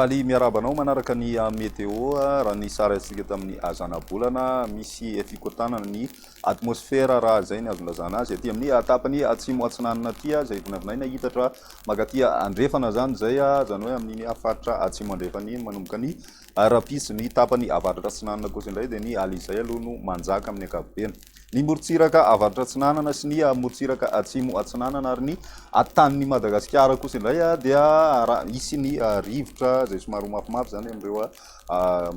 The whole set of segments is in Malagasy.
Faly miarahaba anao manaraka ny météo. Raha ny sary azontsika tamin'ny zanabolana, misy fikorontanana ny atmosfera raha izay ny azo nilazana azy aty amin'ny tapany atsimo atsinanana aty, izay vinavinaina hitatra mankaty andrefana izany izay, izany hoe amin'iny faritra atsimo andrefana iny manomboka ny rahampitso. Ny tapany avaratra atsinanana kosa indray dia ny alizay aloha no manjaka amin'ny ankapobeny. Ny morontsiraka avaratra atsinanana sy ny morontsiraka atsimo atsinanana ary ny tanin'i Madagasikara kosa indray dia raha hisy ny rivotra izay somary ho mafimafy izany amin'ireo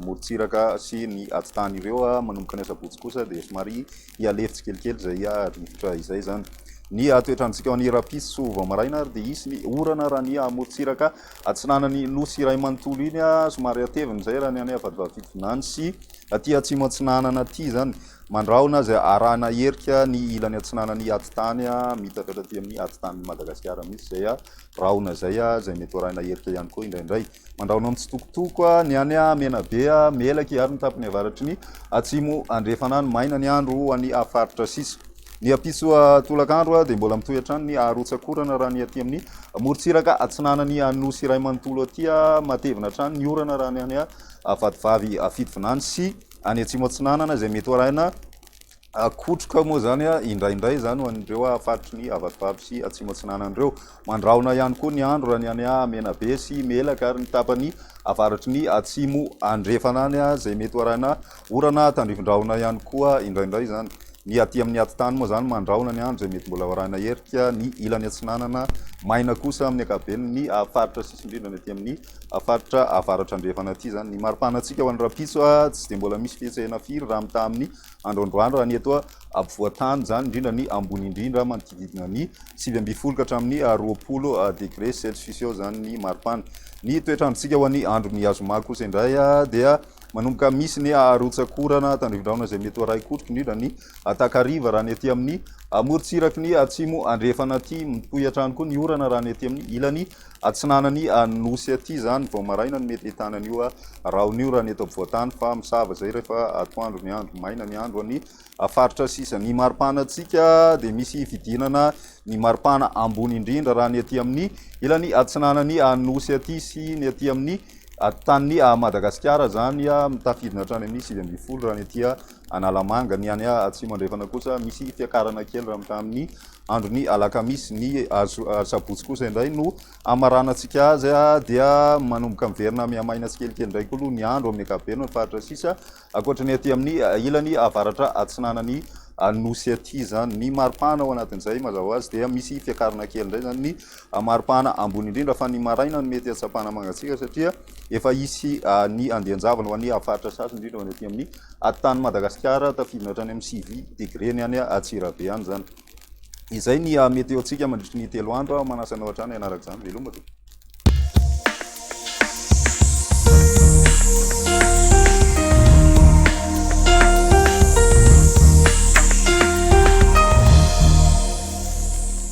morontsiraka sy ny atitany ireo. Manomboka ny asabotsy kosa dia somary hihalefy tsikelikely izay rivotra izay izany. Ny toetr'androntsika ho an'ny rahampitso vao maraina ary dia hisy ny orana raha ny morontsiraka atsinanan'ny nosy iray manontolo iny, somary hatevina izay raha ny any Vatovavy Fitovinany sy aty atsimo atsinanana aty izany. Mandrahona izay arahina herika ny ilany atsinanan'ny atitany, miitatra hatraty amin'ny atitanin'i Madagasikara mihitsy izay rahona izay, izay mety ho arahina herika ihany koa indraindray. Mandrahona mitsitokotoko ny any Menabe, Melaky ary ny tapany avaratry ny atsimo andrefana any. Maina ny andro ho an'ny faritra sisa. Ny ampitso tolakandro dia mbola mitohy hatrany ny rotsak'orana raha ny aty amin'ny morontsiraka atsinanan'ny Nosy iray manontolo aty. Matevina hatrany ny orana raha ny any Vatovavy Fitovinany sy Any atsimo atsinanana izay mety ho arahina kotroka moa izany indraindray izany ho an'ireo faritry ny Vatovavy sy atsimo atsinanana ireo. Mandrahona ihany koa ny andro raha ny any Menabe sy Melaka ary ny tapany avaratry ny atsimo andrefana any izay mety ho arahina orana tandrifin-drahona ihany koa indraindray izany. Ny aty amin'ny atitany moa izany mandrahona ny andro izay mety mbola ho arahina herika ny ilany atsinanana, maina kosa amin'ny ankapobeny ny faritra sisa indrindra ny aty amin'ny faritra avaratra andrefana aty izany. Ny maripanantsika ho an'ny rahampitso tsy dia mbola misy fihetsehana firy raha mitaha amin'ny androandroany raha ny eto ampovoan-tany izany, indrindra ny ambony indrindra manodididina ny 19 ka hatramin'ny 20 degré celsius eo izany ny maripana. Ny toetr'androntsika ho an'ny andron'ny zoma kosa indray dia manomboka misy ny rotsak'orana tandrifindrahona izay mety ho arahin-kotroka indrindra ny takariva raha ny aty amin'ny morontsiraky ny atsimo andrefana aty. Mitohy hatrany koa ny orana raha ny aty amin'ny ilany Atsinanan'i Nosy aty izany vao maraina no mety ahitana an'io rahona io raha ny eto ampovoan-tany fa misava izay rehefa atoandro ny andro. Maina ny andro any faritra sisa. Ny maripanantsika dia misy fidinana ny maripana ambony indrindra raha ny aty amin'ny ilany atsinanan'i Nosy aty sy ny aty amin'ny tanin'i Madagasikara izany, mitafidina hatrany amin'ny 19 raha ny aty Analamanga. Ny any atsimo andrefana kosa misy fiakarana kely raha mitaha amin'ny andron'ny alakamisy. Ny sabotsy kosa indray no hamaranantsika azy dia manomboka miverina mihamaina tsikelikely indray koa aloha ny andro amin'ny ankapobeny ny faritra sisa ankoatra ny aty amin'ny ilany avaratra atsinanan'ny nosy aty izany. Ny maripana ao anatin'izay mazava ho azy dia misy fiakarana kely indray izany ny maripana ambony indrindra fa ny maraina no mety hatsapana mangatsiaka satria efa hisy ny andian-javona ho an'ny faritra sasany indrindra ho an'ny aty amin'ny Tany Madagasikara tafidina hatrany amin'ny 9 degré ny any Antsirabe any izany. Izay ny météo-ntsika mandritry ny 3 andro. Manasa anao hatrany hanaraka izany. Veloma tompoko.